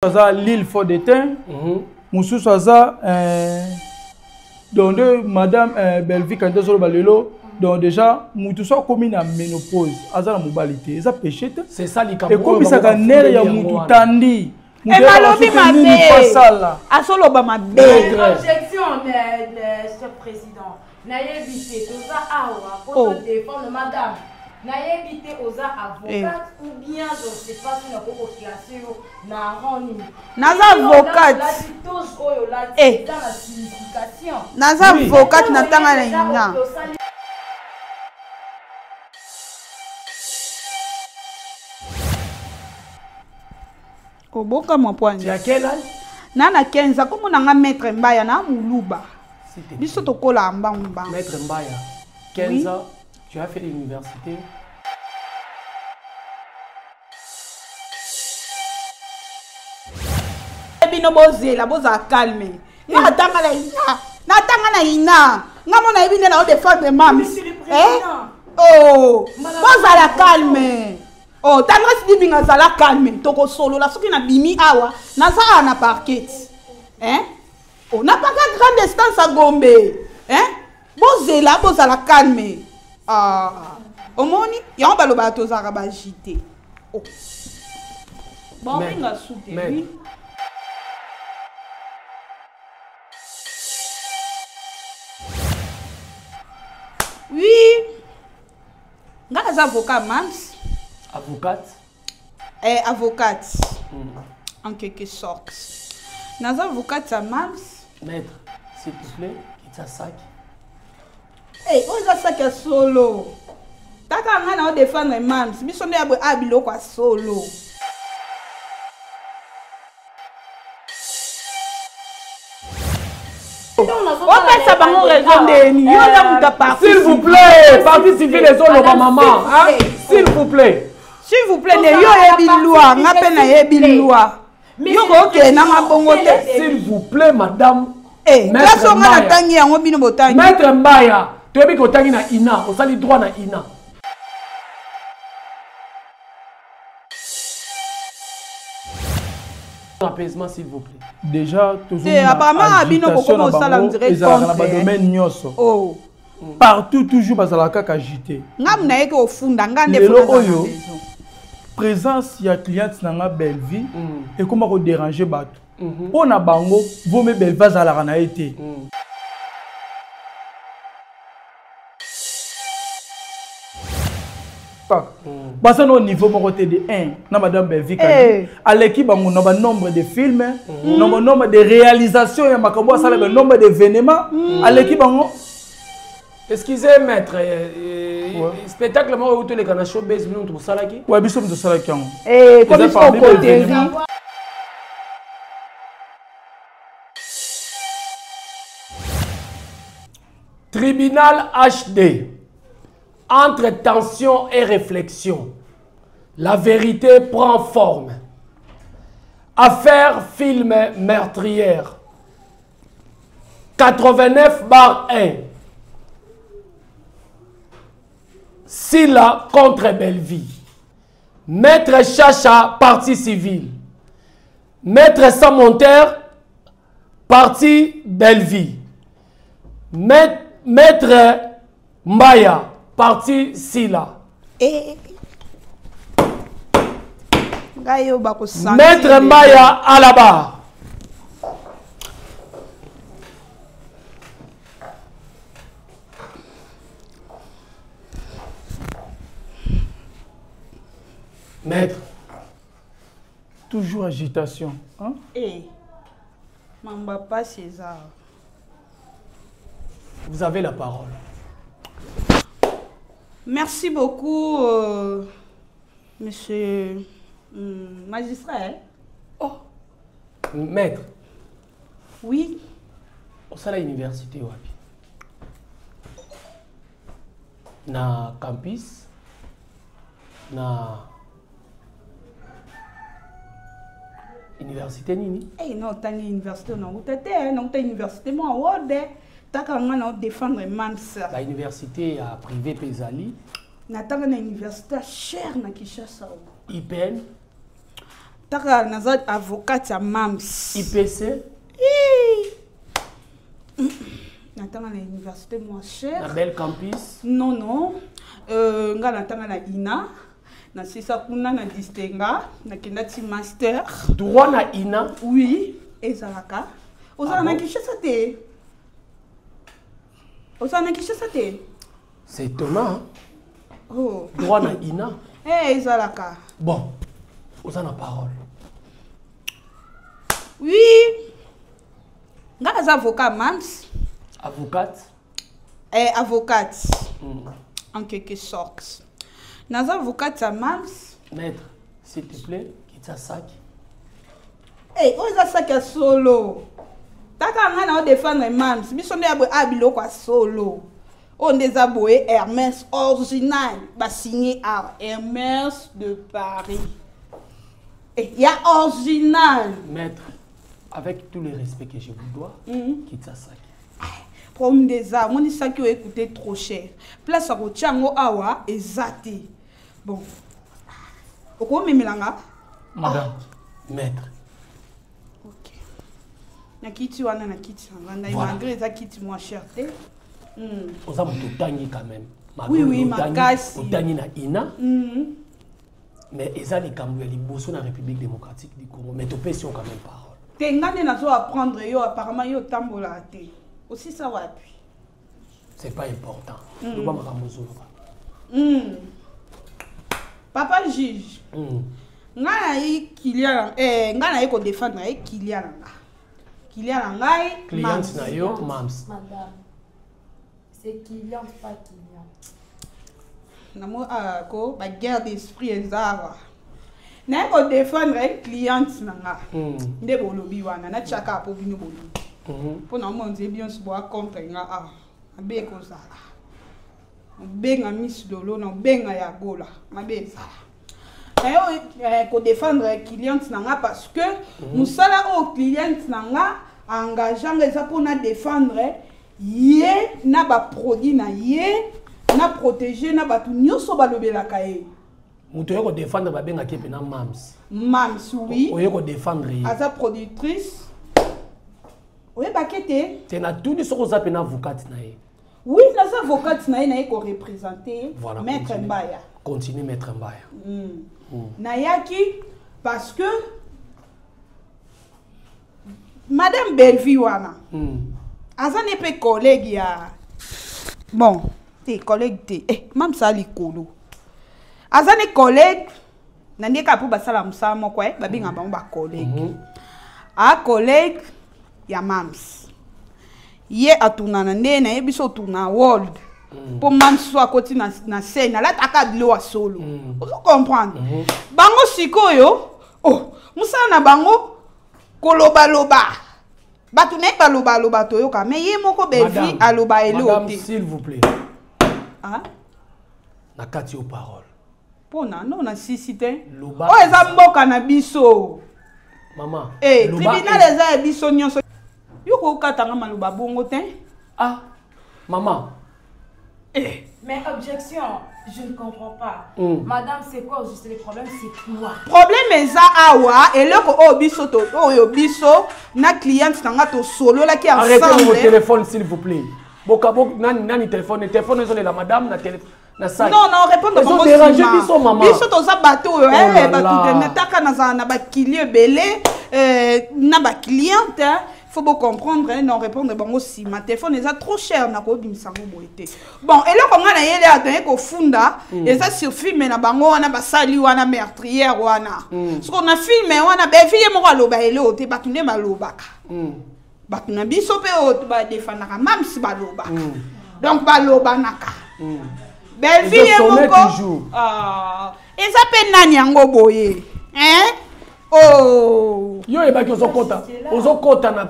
Aza l'île fort de teint, mosusu aza donc nde madame Bellevue Kandi azoloba lelo. Donc déjà mutu so akomi na ménopause, aza na mobali te, eza péché te. C'est ça likambo oyo ekomisaka bango nere ya bafundeli mutu yango wana. Tandi. Mutu Balobi ayebaka soki nini mabe. po asala. Azoloba mabe. Objection, monsieur président. Nayebi te, toza awa po Oh. to défendre madame. Nayebi te, oza avocate ou bien je ne sais pas si nakoki koclasser yo na rang nini. Naza Yo avocate. olati toge oyo olati, Eh. eza na signification. Naza Oui. avocate na tanga na Eza ina. osali Oboka mwa poani. Tu as quel âge? Na na 15, akomo na nga maître Mbaya na muluba. S'il te plaît. Biso tokola mbangu mbangu. Maître Mbaya, 15 Oui. ans, tu as fait l'université. Bino bozela, bozala calme. Nga natanga na ina. Natanga na ina. Nga mona yebi nde na défendre mams. Monsieur le Eh? Président. Oh, Madame bozala la calme. Oh, tendresse dibinga zala calme. Tokosolola soki na bimi awa, naza awa na parquet. Hein? Oh, na parquet grande distance à Gombe. Hein? Bozela, bozala calme. Ah, omoni, yango baloba tozalaka ba agité. Oh. Bon, Maître, benga soute, maître. oui. Oui. Nga naza avocat, mams. Avocate? Eh, avocate. En quelque sorte. Naza avocate ya mams. Maître, s'il te plaît, quitte sa sac. Eh, oyo eza sac ya solo. Taka nga na défendre mams. Biso nde ya boye, ah, biloko ya solo. Opesa bango raison ndeni. Yo oza moto ya parti S'il vous civile. plaît, parti civile ezoloba Madame, maman, s'il vous hein? plaît. S'il vous plaît. S'il vous plaît, ne Tozala yo oyebi parti loi, nga mpe civile, nayebi s'il vous plaît. loi. Mais Yo c'est kokende nanga bongo te. c'est S'il vous plaît, madame. Eh, Maître classe oyo nga Mbaya. natangi yango bino botangi. Maître Mbaya, toyebi ke otangi na INA, osali droit na INA. Apaisement, s'il vous plaît. Déjà, Te, apparemment, bino agitation bokoma na osala bango on dirait ezalaka na contre, ba domaine nyonso. Oh. Partout, toujours bazalaka kaka agité. Nga mu nayeki ofunda, nga nde Lelo fo naza na oyo, raison. présence ya cliente na nga Bellevue ekoma ko déranger bato. Mpo na bango, vome Bellevue azalaka na ye te. Kaka. Baza na niveau moko te de 1 na madame Bellevue Kandi. Eh. Aleki bango na ba nombre de films, na ba nombre de réalisations ya makambo asala, ba nombre d'événements, aleki bango. Excusez maître, Ouais. spectacle moko euti oleka na showbiz bino moto bosalaki? Ouais, biso moto tosalaki yango. Eh, Eza comme parmi biso ba koteri. événements. Tribunal HD. Entre tension et réflexion, la vérité prend forme. Affaire film meurtrière. 89/1. Sila contre Bellevue. Maître Chacha, partie civile. Maître Samonter, partie Bellevue. Maître Mbaya, partie Sila. Eh. Ngai oyo bakosantir Maître lelo. Mbaya à la barre. Maître. Toujours agitation. Hein? Eh. Mamba pasi eza. Vous avez la parole. Merci beaucoup, monsieur, magistrat. Hein? Oh. Maître. Oui. Au à l'université, wapi? Na campus, na université nini? Eh, non, t'as l'université, non, ou t'es, hein, non, t'as l'université, moi, wode. T'as quand même à défendre mams. La université à privé Pesali. Natanga na université cher na Kinshasa. IPN. Taka naza avocate ya Mams. IPC. Natanga na université moins cher. Na belle campus. Non non. Nga natanga na INA. Nasisa kuna na distinga, nakenda ti master. Droit na INA? Oui, ezalaka. Ozala Ah na bon? Kinshasa te. Ozala na Kinshasa te. C'est étonnant, hein? Oh. Droit na INA. Eh, ezalaka. Bon, oza na parole. Oui. Nga naza avocat Mams. Avocate? Eh, avocate. En quelque sorte. Naza avocate ya Mams. Maître, s'il te plaît, quitte sac. Eh, oyo eza sac ya solo. Taka nga na défendre Mams. Biso nde ya boye a biloko ya solo. Oyo nde eza boye Hermès original ba signé awa Hermès de Paris. Eh, ya original. Maître, avec tout le respect que je vous dois, quitte sac. Problème des arts, mon sac oyo coûté trop cher. Place ya kotia yango awa eza te. Bon. Okomemelanga? Madame. Maître. OK. Na kiti wana na kiti na ngai Voilà. malgré eza kiti moins cher te. Oza moto otangi quand même. Oui, oui, Otangi, makasi. otangi na INA. Mais eza likambo ya liboso na République démocratique du Congo. Mais topesi yo quand même parole. Te nga nde nazo apprendre yo apparemment yo otambolaka te. Osisa wapi? C'est pas important. Loba makambo ozoloba. Papa juge. Nga nayi client, eh, nga nayi ko défendre ye client na nga. Client na ngai, Cliente Mams. na yo, Mams. Madame. C'est cliente, pas client. Namo, ah, ko, ba guerre d'esprit eza awa. Nayi ko défendre ye cliente na nga. Nde bolobi wana, natiaka po bino bolobi. Mpo na omona nzela nyonso boya contre nga awa. Mabe ekozala. Obenga Miss Lolo na obenga ya Gola. Mabe ezala. Nayo, ko défendre cliente na nga parce que mosala oyo cliente na nga engageant nga eza mpona défendre ye na ba produit na ye, na protéger na bato nyonso balobelaka ye. Moto oyo ko défendre babengaki ye mpena Mams. Mams, oui. Oyo ko défendre ye. Aza productrice. Oyebaki te? Te natuni soki oza mpena avocate na ye. Oui, naza avocate na ye, naye ko représenter Voilà, Maître continue. Mbaya. Continue, Maître Mbaya. Nayaki parce que Madame Bellevue wana. Aza ne pe collègue ya bon, te collègue te. Eh, mam sa likolo. Aza ne collègue na ndeka po basala mosala moko, eh, babenga bango ba collègue. A collègue ya Mams. Ye atuna na nde na ye biso otuna world. Po Mams so akoti na scène, alataka bilo ya solo. Ozo comprendre? Bango sikoyo, oh, mosala na bango kolobaloba. Bato na ye balobaloba toyoka, mais ye moko Bellevue Madame, aloba eloko madame, te. s'il vous plaît. Ah? Na kati yo parole. Pona non na sisi te. Loba Oyo eza mboka na biso. Mama, Eh, loba tribunal eza eza ya biso nyonso. Yo kokatanga maloba bongo te. Ah, maman. Eh. Mais objection, je ne comprends pas. Madame, c'est quoi juste le problème, c'est quoi? Problème eza awa, eloko oyo biso to, oyo biso na cliente nanga to solo la ki Arrêtez ensemble. vos téléphones s'il vous plaît. Boka bok nani nani téléphone, téléphone ezo la madame na téléphone. Na sac. Non, non, répondre Ezo bango déranger nsima. biso, maman. Biso toza bato oyo, Oh eh, là bato là. te nataka naza na ba client ebele, na ba cliente, hein. Faut beau comprendre, hein, non, répondre bango nsima. Téléphone eza trop cher na kobimisa ngo boye te. Bon, eloko nga na yele atoye kofunda, eza sur film na bango wana basali wana meurtrière wana. Soko na film wana, be vie moko aloba eloko te, bato nde balobaka. Bato na biso pe oyo ba défendaka, même si balobaka. Donc balobanaka. Bellevue Ils ye ont sonné moko. toujours. Ah, eza pe nani yango boye? Hein? Oh. Yo ebaki ozokota. Ozokota na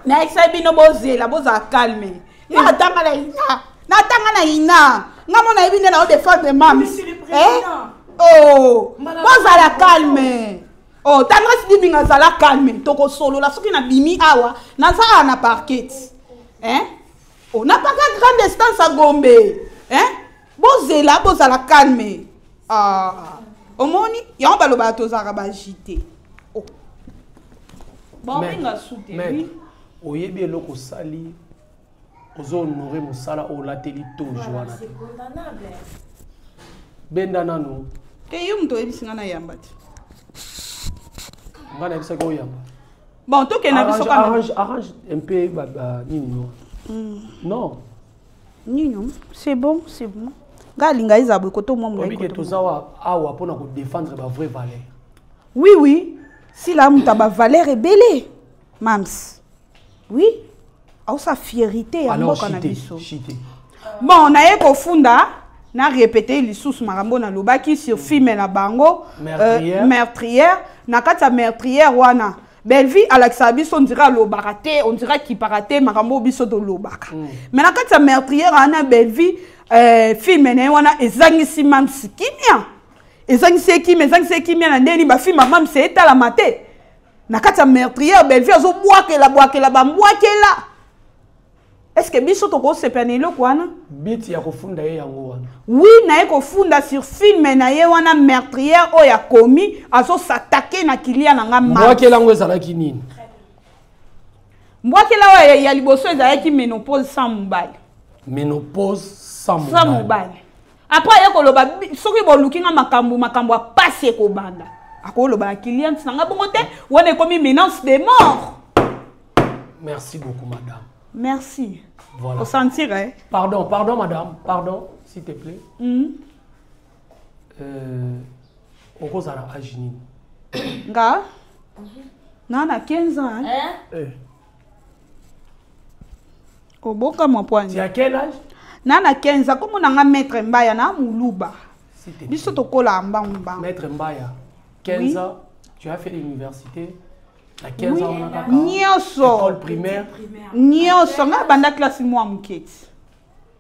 Nayebisa bino bozela, bozala calme. Nga natanga na ina. Natanga na ina. Nga mona yebi nde na défendre mams. Monsieur le Président. Hein? Oh. Madame Bozala la calme. Oh, tendresse dibinga zala calme. Toko solo la soki na bimi awa, naza awa na parquet. Hein? Oh, na parquet grande distance à Gombe. Hein? Bozela, bozala calme. Ah. Omoni, yango baloba tozalaka ba agité. Baobenga su te. Maître, oyebi eloko osali, ozo honore mosala oyo olateli toge wana te. C'est condamnable. Benda nanu. Te, yo moto oyebisi nga nayamba te. Nga nayebisaki oyamba. Bon, tokende na biso Arrange, kaka. arrange, arrange un peu nini no. Non. Nini, c'est bon, c'est bon. Nga alinga ezala boye koto mwa molai. Oyebi ke koto toza awa mpona kodéfendre bavrai valeur. Oui, oui, sila moto ya bavaleur ebele, mams. Oui, aosa fierité ya Alors mboka na chite biso. Chite. Bon, naye kofunda, na répété lisusu makambo nalobaki sur film na bango. Meurtrière. Meurtrière. Na kati ya meurtrière wana, Bellevie alakisaka biso, on dirait alobaka te, on dirait akipaka te makambo oyo biso tolobaka. Mais na kati ya meurtrière wana, Bellevie, film na ye wana ezangisi mamsi kimia, ezangisi ye kimia, ezangisi ye kimia na ndeni bafilme ya mamsi etalama te. Na kati ya meurtrière, Bellevie azobwakela bwakela bambwakela. Est ce que biso tokosepela na eloko wana? Biti ya kofunda ye yango wana. Oui, naye kofunda sur film na ye wana meurtrière oyo akomi azosatake na kilia na nga. Mbwakela yango ezalaki nini? Mbwakela oyo ya liboso ezalaki ménopause sans mobali. Ménopause sans sans mobali. Mobali. Après aye koloba soki boluki nga makambo, makambo ya pasi ekobanda. Akoloba na cliente na nga bongo te, wana ekomi menace de mort. Merci beaucoup, madame. Merci. Voilà. Osentir, eh? Pardon, pardon, madame, pardon, s'il te plaît. Okozala age nini? Nga na 15 ans, hein? Hein? Eh. Oboka mwa pwani. Tu as quel âge? Na 15 ans. Kombo na nga Maître Mbaya, na moluba. S'il te plaît. Biso tokola mbangu mbangu. Maître Mbaya, 15 Oui. ans, tu as fait l'université. Na 15 Oui. ans, on a kaka. Nyonso. École primaire. Nyonso nga banda classe mwa moketi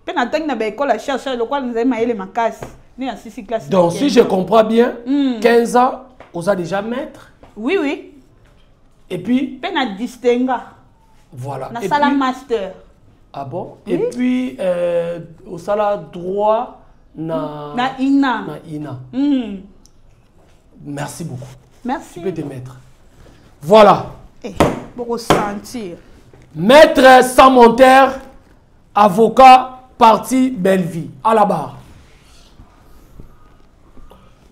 mpe natangi na baekole ya cherche lokola nazali mayele makasi nde nasisi classe Donc, na si 15 je comprends bien, 15 ans, on a déjà maître. Oui. Et puis, mpe na distinga. Voilà. Et Nasala puis, master. Ah bon? Et puis, au sala droit na, Na INA. Na INA. Merci beaucoup. Merci. Tu peux te mettre. Voilà. Eh, bokosentir. Maître sans monteur, avocat, parti Bellevie. À la barre.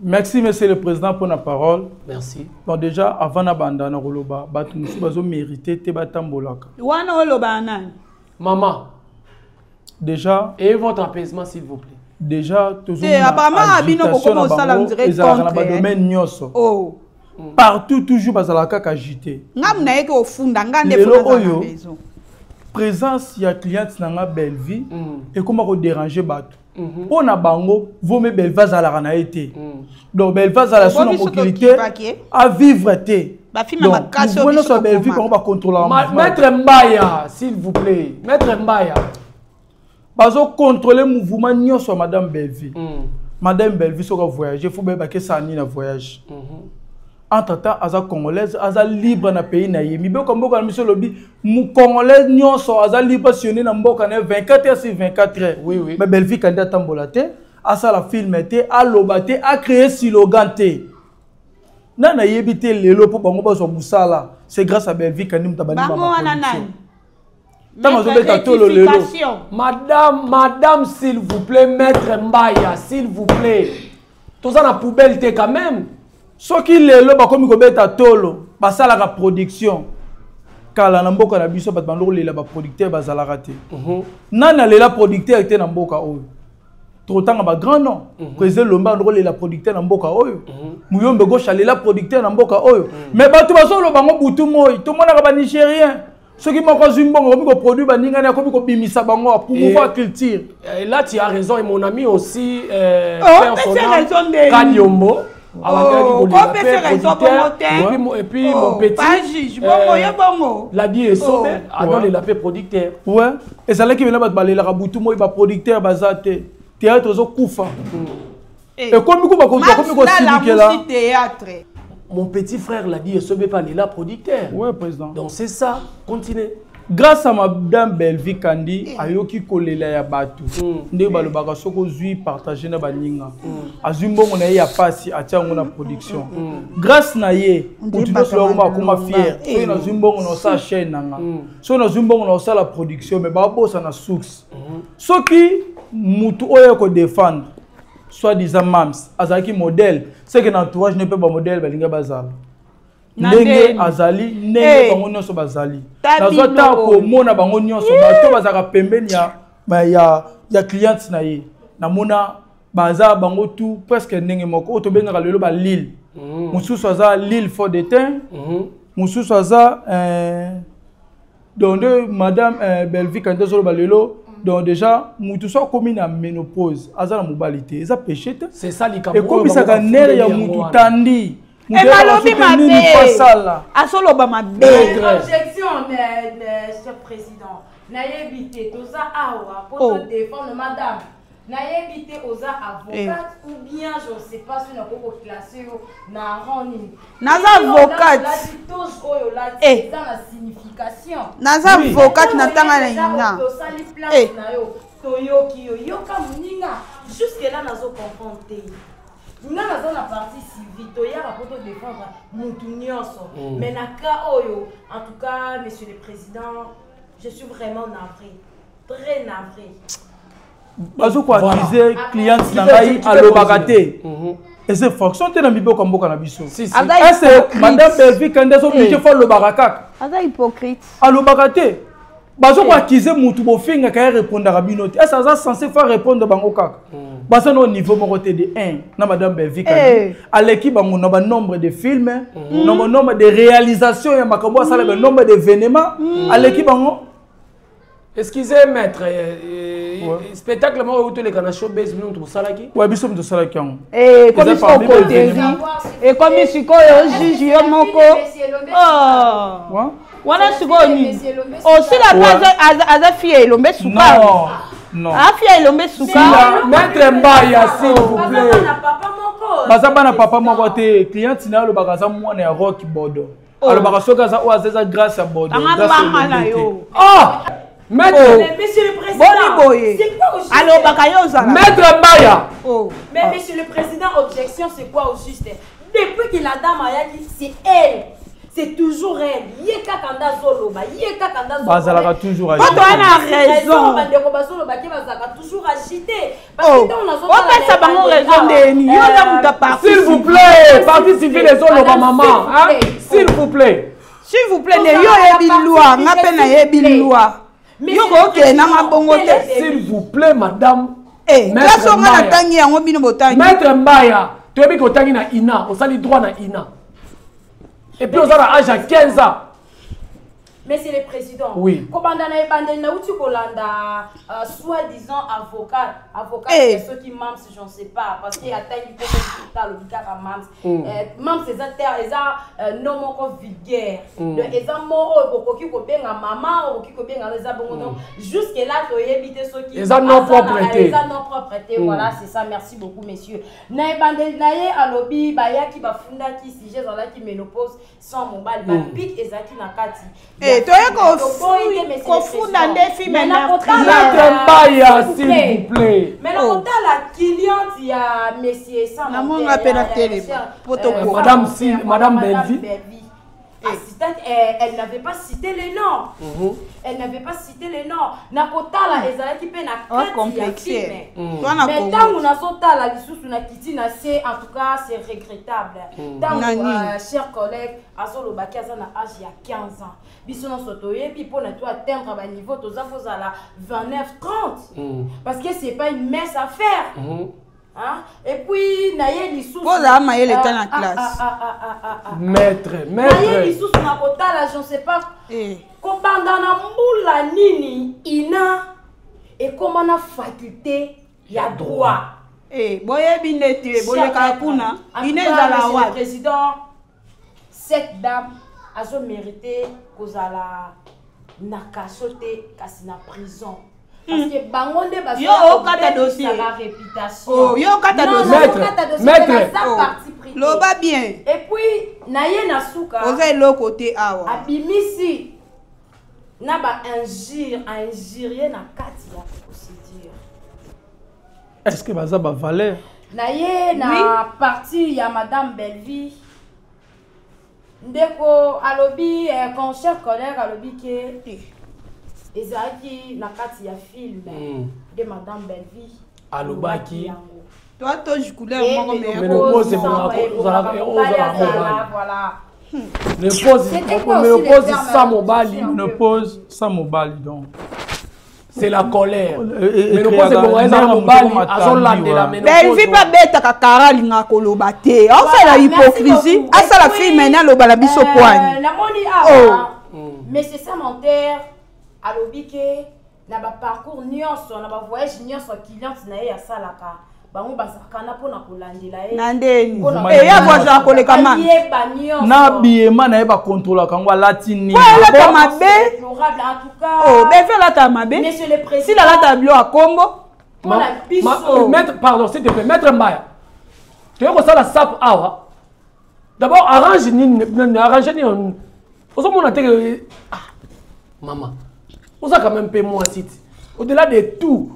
Merci, monsieur le président, pour la parole. Merci. Bon, déjà, avant nabanda na koloba, bato mosusu bazomérite te batambolaka. Wana oloba nani? Maman, Déjà, ayez votre apaisement, s'il vous plaît. Déjà, Te, apparemment, abino kokoma osala on dirait ezalaka na contre, hein. badomaine nyonso. Oh. Partout, toujours bazalaka kaka agité. Nga nayeki ofunda nga nde Lelo fo naza na oyo, maison. Présence ya cliente na nga Bellevie ekoma kodéranger bato. Mpo na bango vome Bellevie azalaka na ye te. Donc Bellevie azala so Bo na biso mokili te, tokipaki, eh? avivre te. Bafilme makasi oyo mouvement biso nyonso ya Bellevie, tokoma. bango bakontrolaka mouvement. Maître Mbaya, s'il vous plaît. Maître Mbaya. Bazocontrôle mouvement nyonso ya madame Bellevie. Madame Bellevie soki avoyage, fo bayebaki esala nini na voyage. Entre temps aza congolaise, aza libre na pays na ye. Mibeko mboka na biso elobi congolais nyonso aza libre sionné na mboka na ye 24 heures sur 24 heures. Oui, oui. Mais Bellevie kandi atambola te, asala film te, aloba te, acréer slogan te. Nani ayebi te lelo mpo bango bazwa mosala, c'est grâce à Bellevie kandi moto abandi Bango wana nani? Ntango Maître azobeta tolo lelo. rectification. Madame, madame, s'il vous plaît, Maître Mbaya, s'il vous plaît. Toza na poubelle te quand même. Soki lelo bakomi kobeta tolo, basalaka production. Kala na mboka na biso bato bando kolela baproducteur bazalaka te. Nani alela producteur te na mboka oyo? Totanga ba grand nom. Président Lomba ando kolela producteur na mboka oyo. Muyombe Gauche alela producteur na mboka oyo. Mais bato bazoloba ngo butu moi, tomonaka ba Nigérien. Soki moko azwi mbongo akomi koproduire baningani, akomi kobimisa bango ya promouvoir culture. Et là, tu as raison. Et mon ami aussi, Oh, père mais son c'est âme, raison de- Kadiombo. Oh, kopesa raison bongo te. Et puis, Oh, mon petit. pas juge. Bongo, ye bongo. Ladi et Sommet, Oh. adore Ouais. les lapins producteurs. Ouais, ezalaki mena bato balelaka butu moi baproducteur baza te, théâtre ezokufa. Eh. Ekomi ku bakomi Max Lala kosilikela. musi théâtre. Mon petit frère l'a dit, Sommet pas les là producteur. Ouais, président. Donc c'est ça, continue. Grâce à madame Bellevue Kandi, ayoki kolela ya bato. Nde balobaka soki ozwi, partage na baninga. Azwi mbongo na ye ya pasi, atia yango na production. Grâce na ye, motu nyonso bakoma akoma fier. Soki nazwi mbongo na osala chaîne na nga, soki nazwi mbongo na osala production, mais babosana source. Soki mutu oyo akodéfendre soit disant mams azalaki modèle, c'est que na entourage ne mpe bamodèle balingi bazala ndenge azali, ndenge bango nyonso bazali. Nazwa ntango komona bango nyonso, bato bazalaka pembeni ya cliente na ye, namona baza bango tout presque ndenge moko oyo tobengaka lelo balile. Mosusu aza lile fond de teint, mosusu aza donc nde madame Bellevue Kandi azoloba lelo. Donc déjà mutu so akomi na ménopause, aza na mobali te, eza péché te. C'est ça likambo. Ekomisaka nerf ya mutu tandi. Balobi mabe, azoloba mabe. Objection, cher président. Nayebi te, toza awa po todéfendre madame. Nayebi te, oza avocate ou bien je ne sais pas soki nakoki koclasser yo na rang nini. Naza avocate. Toge oyo olati eza na signification. Naza avocate na ntanga na ina. Tosali place na yo, toyoki yo, yoka moninga. Jusque là nazo comprendre te. Nga naza na partie civile, toyaka po todéfendre mutu nyonso, mais na cas oyo, en tout cas, monsieur le président, je suis vraiment navré, très navré. Bazokoaccuser cliente na ngai alobaka te, eza infraction te na miboko ya mboka na biso. Ese madame Bellevue Kandi aza obligé faut alobaka kaka? Aza hypocrite. Alobaka te, bazokoaccuser mutu, bofingaka ye, répondaka bino te. Ese aza censé fa répondre bango kaka? Baza na niveau moko te. De 1 na madame Bellevue Kandi aleki bango na banombre de films, na banombre de réalisation ya makambo asala, banombre d'événement, aleki bango. Excusez, maître, spectacle moko euti oleka na showbase, bino tosalaki. Ouais, biso moto tosalaki yango. Ekomi sikoyo, ekomi sikoyo juge yo moko wana. Sikoyo nini osila mpe? Aza fille ya Elombe Sukari, afia Elombe Sukari. Maître Mbaya, s'il vous plaît. Baza bana papa moko te. Cliente na ye alobaka aza mwana ya Rock Bodo. Alobaka soki aza oyo aza, eza grâce ya Bodo. Anga na yo. Ah, maître. Monsieur le président. Boni boye alobaka yo ozala. Maître Mbaya. Oh. Mais monsieur le président, objection, c'est quoi au juste? Depuis que la dame a dit, c'est elle, c'est toujours elle, ye kaka nde azoloba, ye kaka nde. Bazalaka toujours. Poto wana raison. Bandeko bazoloba ke bazalaka toujours agité. Opesa bango raison ndeni? Yo oza moto ya parti. S'il vous plaît, partie civile ezoloba, mama, s'il vous plaît. S'il vous plaît nde yo oyebi loi, nga mpe nayebi loi, yo kokende nanga bongo te. S'il vous plaît, madame. Place onga natangi yango, bino botangi. Maître Mbaya, toyebi ke otangi na INA, osali droit na INA, et puis oza na âge ya 15 ans. Monsieur le président. Oui. Kobanda na ebandeli, nauti kolanda soi-disant avocat soki mams, je ne sais pas, parce que atangi mpo alobi kaka mams. Mams eza terme, eza nom moko vulgaire. Donc eza mot oyo bokoki kobenga mama, okoki kobenga, eza bongo. Donc jusque là toyebi te soki eza nom propre te. Eza nom propre te. Voilà, c'est ça. Merci beaucoup, monsieur. Na ebandeli na ye alobi bayaki bafundaki, sujet ezalaki ménopause sans mobali, bapique ezalaki na kati. Toye kofunda nde film. Maître Mbaya, s'il vous plaît. Mais nakotala cliente ya monsieur. Namonga mpe na telema po. Madame, si, madame Bellevue. Assistante, elle n'avait pas cité les noms. Elle n'avait pas cité les noms. Nakotala ezalaki mpe na kati ya film. Mais ntango nazotala lisusu na kiti na se, en tout cas c'est regrettable. Ntango cher collègue azolobaki aza na âge ya 15 ans, biso nyonso toyebi mpona to atteindre baniveau toza, kozala 29 30, parce que c'est pas une mince affaire. Hein? Et puis naye lisusu ozala mayele ta na classe. Maître. Naye lisusu na kotala, je ne sais pas kobanda na mbula nini ina ekóma na faculté ya droit. Boyebi nde te, bolekaka kuna, ina ezala wapi? Président, cette dame azomérite kozala na kaso te, kasi na prison, parce que bango nde Yo okata dossier. Réputation. Yo okata dossier. Maître, maître. Parti pris. Loba bien. Et puis na ye na suka oza eloko te awa. Abimisi. Na ba injure, injurie na kati ya procédure. Est-ce que baza ba valeur? Na ye na oui. Partie ya madame Bellevue. Ndeko alobi eh, con cher collègue alobi ke ezalaki na kati ya film de madame Bellevue alobaki yango. Toi toge couleur moko mais ménopause ozala mobali. Voilà. Ménopause, ménopause sans mobali. Ménopause sans mobali donc. C'est la colère. Ménopause ebonga ezala mobali azolandela ménopause. Bellevue mpe abetaka kara alingaka koloba te. Asala hypocrisie, asala film ene aloba na biso poani. Namoni awa monsieur Samanter alobi ke na ba parcours nyonso, na ba voyage nyonso cliente na ye asalaka, bango bazalaka na mpona kolandela ye na ndeni eya voyagaka koleka ma bayeba nyonso na biyema na ye bakontrolaka yango alati nini po elata mabe. Déplorable en tout cas. Oh, Bellevue alataka mabe. Monsieur le président. Sila alataka bilo ya kombo. Mpona biso. Maître, pardon, s'il te plaît, maître Mbaya, toyei kosala sap awa. D'abord arrange nini, arrange nini, ozomona te ke ah, mama oza quand même mpe mwasi ti au-delà de tout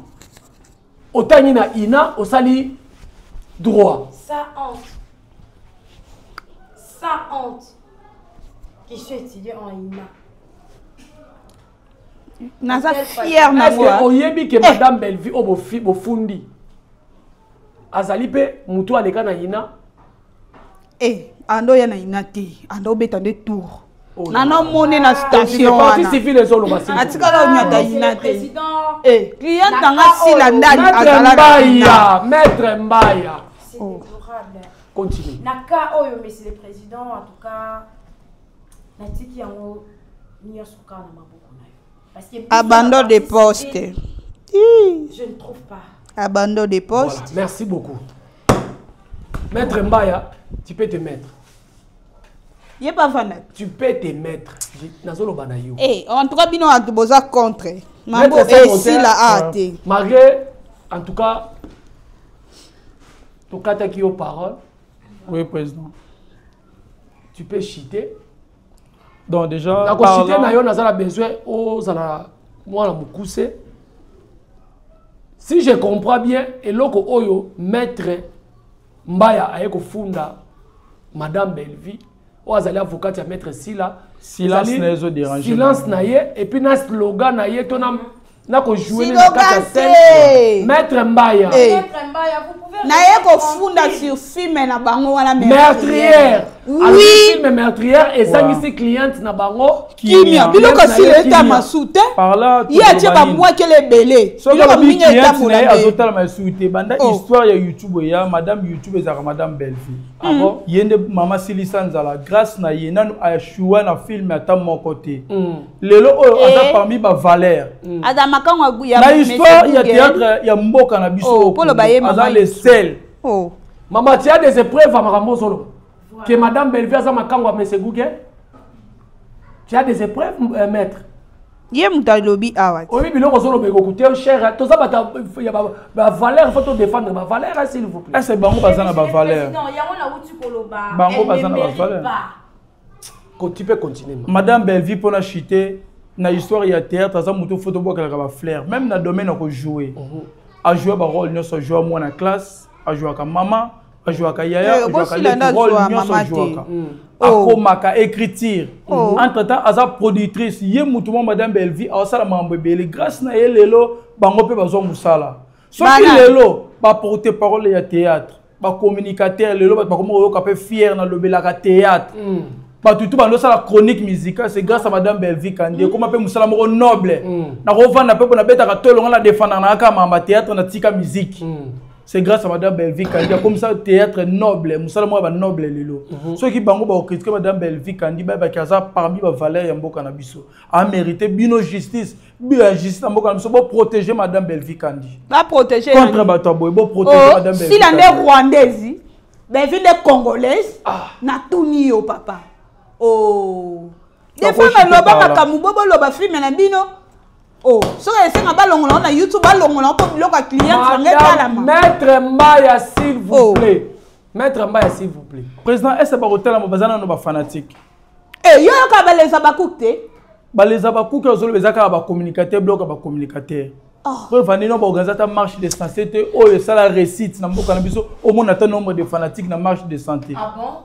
otangi na ina osali droit. Sans honte, sans honte qui suis étudié en INA. Naza fier na est-ce que oyebi ke madame Bellevue oyo bofundi azali mpe motu aleka na ina? Eh, ando ya na ina te, ando obeta nde tour nana omoni na station wana. Partie civile ezoloba. Atikala onyata ina te. Président. Eh, cliente nanga Sila ndani Maître azala na ina. Mbaya, maître Mbaya. C'est déplorable. Continue. Na cas oyo, monsieur le président, en tout cas natiki yango nyonso kaka na maboko na yo. Parce que biso abandon na de partie poste. civile, Ih, je ne trouve pas. Abandon de poste. Voilà, merci beaucoup. Maître Mbaya, tu peux te mettre. Ye bavanda. Tu peux te mettre. Nazoloba na yo. Eh, en tout cas bino bato boza contre mambo Maître Saint-Montel, esila a te. Malgré, en tout cas, tokataki yo parole. Oui, président. Tu peux chiter. Donc déjà nakochite parlant- na yo, naza na besoin ozala mwana mokuse. Si je comprends bien, eloko oyo maître Mbaya aye kofunda madame Bellevue oyo azali avocate ya maître Sila, Silence ezali na ye ezodérange silence bango. Na ye et puis na slogan na ye to na kojouer na kati ya Slogan te. scène, maître Mbaya. Eh. Maître Mbaya, vous pouvez Naye rester kofunda tranquille. sur film na bango wana. Meurtrière. Oui. Film meurtrière ezangisi cliente na bango Kimia, biloko Cliente na sila ye eta kimia. masu te. Par là ye atie toloba nini? bamwakele ebele, Soki biloko alobi mingi cliente na ye etambola nde. azotalama esuki te banda Oh. histoire ya YouTube eya, madame YouTube ezalaka madame Bellevue. Ah bon? Ye nde mama silisa nzala. Grâce na ye nanu ashua na film ata moko te. Lelo oyo aza Eh. parmi bavaleur Aza makango ya na Monsieur histoire ya Google. théâtre ya mboka na biso Oh, oyo mpo loba ye Congo. mama Aza le sel. Oh. Mama, tu as des épreuves à makambo solo que madame Bellevue aza makango ya monsieur Google? Tu as des épreuves, maître? Ye moto alobi awa te. Oyebi biloko ozoloba ekokute cher. Toza bato ya bavaleur, faut todéfendre bavaleur, hein, s'il vous plaît. Ese bango baza na Monsieur le bavaleur? président, yango nauti koloba. Bango Elle baza ne na mérite bavaleur. pas. Tu peux continuer, ma. Madame Bellevue, mpona chite na histoire ya théâtre, aza moto fo tobwakelaka bafleur même na domaine ya kojoue. Ajoue barole nyonso, ajoue mwana classe, ajouaka mama, ajouaka yaya, Eh, ajouaka bosila nde leki, role azwa nyonso mama te. ajouaka. Oh. Akomaka écriture. Oh. Entre temps aza productrice. Ye mutu mwa madame Bellevue aosala makambo ebele. Grâce na ye lelo bango mpe bazwa mosala. Soki Bana. lelo baporte parole ya théâtre, bacommunicateur, lelo bato bakoma koyoka mpe fier nalobelaka théâtre, bato tu bandosala chronique musicale, c'est grâce à madame Bellevue Kandi. Ekoma mpe mosala moko noble. Nakovanda mpe mpo nabetaka tolonga na défendaka na kaka mamba théâtre, natika musique. C'est grâce à madame Bellevue Kandi akomisa théâtre noble, mosala moko ya banoble. Lelo soki bango bakocritiquer madame Bellevue Kandi, bayebaki aza parmi bavaleur ya mboka na biso, amérité bino justice ya justice na mboka na biso. Boprotéger madame Bellevue Kandi baprotege contre bato ya boye. Boprotéger Oh, madame Bellevue sila nde Kandi. Rwandaise, Bellevue nde congolaise. Natuni yo papa. Oh. Des fois Bakochite baloba par là. makambo bo boloba film na bino. Oh, soki esenga balongola ngo na YouTube, balongola ngo mpo biloko ya cliente bango Madame, etalama. maître Mbaya, s'il vous Oh. plaît, maître Mbaya, s'il vous plaît. Président, ese bakotalama baza nano bafanatique. Eh, yo yoka baleza bakuku te. Baleza bakuki azoloba eza kaka bacommunicateur, bloc ya bacommunicateur. Po evandi no baorganize ata marche de santé te oyo esala réussite na mboka na biso. Omona ata nombre de fanatique na marche de santé. Ah bon?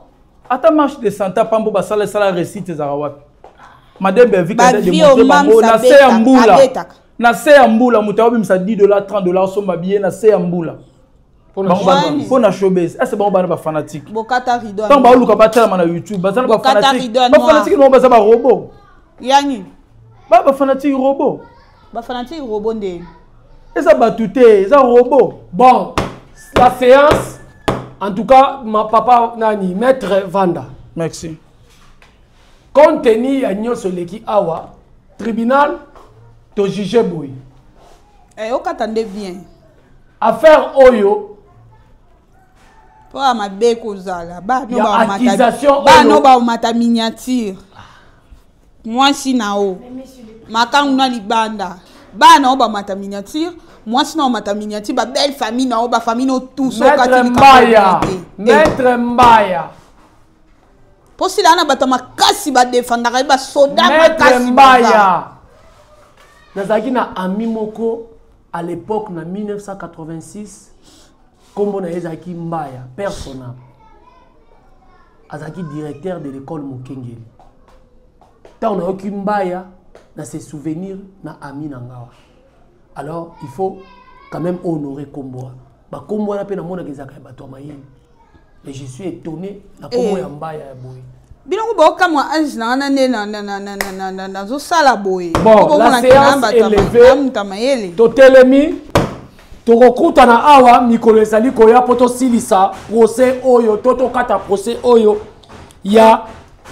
Ata marche de santé apambo basala esala réussite ezalaka wapi? Madame Belvi démontre bango na se ya mbula, na se ya mbula, moto aobimisa 10 $, 30 $, osomba billet na se ya mbula mpo na showbiz. Ese bango bana bafanatique, ntango baoluka batalama na YouTube, baza na bafanatique. Bafanatique bango baza barobot. Yani? Ba bafanatique robot. Bafanatique robot nde? Eza bato te, eza robot. Bon, la séance, en tout cas, ma papa nani, maître Vanda. Merci. Compte tenu ya nyonso eleki awa, tribunal tojuge boye. Eh, okata nde bien. Affaire oyo mpo ya mabe kozala. Ya accusation. Bano baomata miniature, mwasi na o makangu na libanda, bana oyo bamata miniature, mwasi na omata miniature, babelle famille na o, bafamille no tous. Maître Mbaya, maître Mbaya. Mpo sila na bato ya makasi badefendaka ye, basoda. Maître makasi. Mbaya, nazalaki na ami moko à l'époque na 1986, nkombo na ye ezalaki Mbaya persona, azalaki directeur de l'école Mokengeli. Ntango nayoki Mbaya, na se souvenir na ami na nga wana. Alors il faut quand même honorer nkombo wana. Bakombo wana mpe namonaka ezalaka ya bato ya mayele, mais je suis étonné na nkombo Eh. ya Mbaya ya boye. Biloko baokamwa, age na wana nde nazosala boye. Bon, la séance est levée. Moto ya mayele. Totelemi, tokokutana awa mikolo ezali koya mpo tosilisa procès oyo to tokata procès oyo ya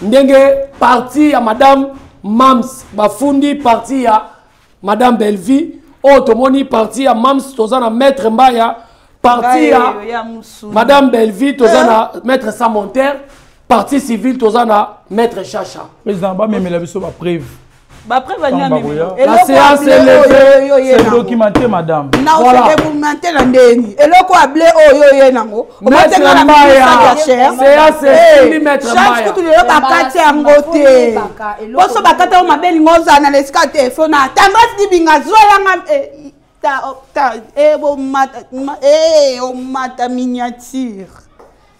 ndenge partie ya madame Mams bafundi partie ya madame Bellevie. Oyo tomoni partie ya Mams, toza na maître Mbaya, partie ya ya mosuni. madame Bellevie, toza na maître Samonter, partie civile toza na maître Chacha. Président, bamemela biso bapreuve. Bapreuve. Ntango bakoya. La séance est levée. C'est documenté, madame. Voilà. Naosedocumente na ndeni eloko ya bleu oyo oye nango. Maître Mbaya, séance esili, maître Mbaya. Kutu lelo bakati yango te, poso bakati yango mabe. Elingo ozala na lesika te, fo na Tendresse Dibinga zwelanga omata miniature.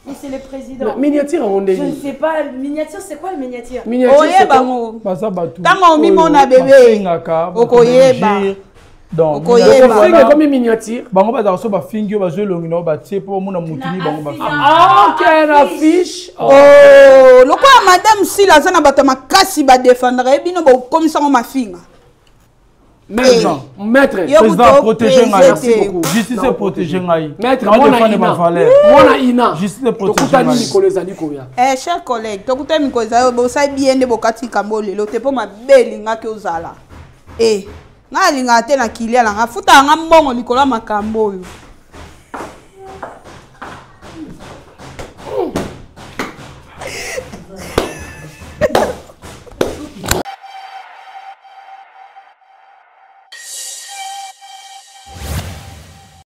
Monsieur le Président. Miniature yango Je ne ndeni? sais pas, miniature, c'est quoi le miniature? Miniature, c'est Oyeba yango. Baza bato Ntango omimona oyo bebe, bafingaka, bato okoyeba. bainjure. Donc, Okoyeba. miniature Kofinga wana, ekomi miniature. Bango bazalaka so bafingi oyo bazwi elongi na oyo batie mpo bamona motu Na ni bango affiche. bafingi. Ah, ok, na affiche. Oh. Oh, lokola madame Sila aza na bato ya makasi badefendaka ye, bino bokomisango mafinga. Maître, maître. Yo Président, kuto protégez ngai. prese Merci te. beaucoup. Justice Non, protégé ngai. Maître, Na mwana défendre ina. bavaleur. Mwana ina. Justice protégé Tokutani ngai. mikolo ezali koya. Eh, cher collègue, tokutani mikolo ezali. Bosali bien nde bokati likambo lelo te, mpo mabe elingaki ozala. E ngai alingaka te na kilia na ngai, futaka nga mbongo likolo ya makambo oyo.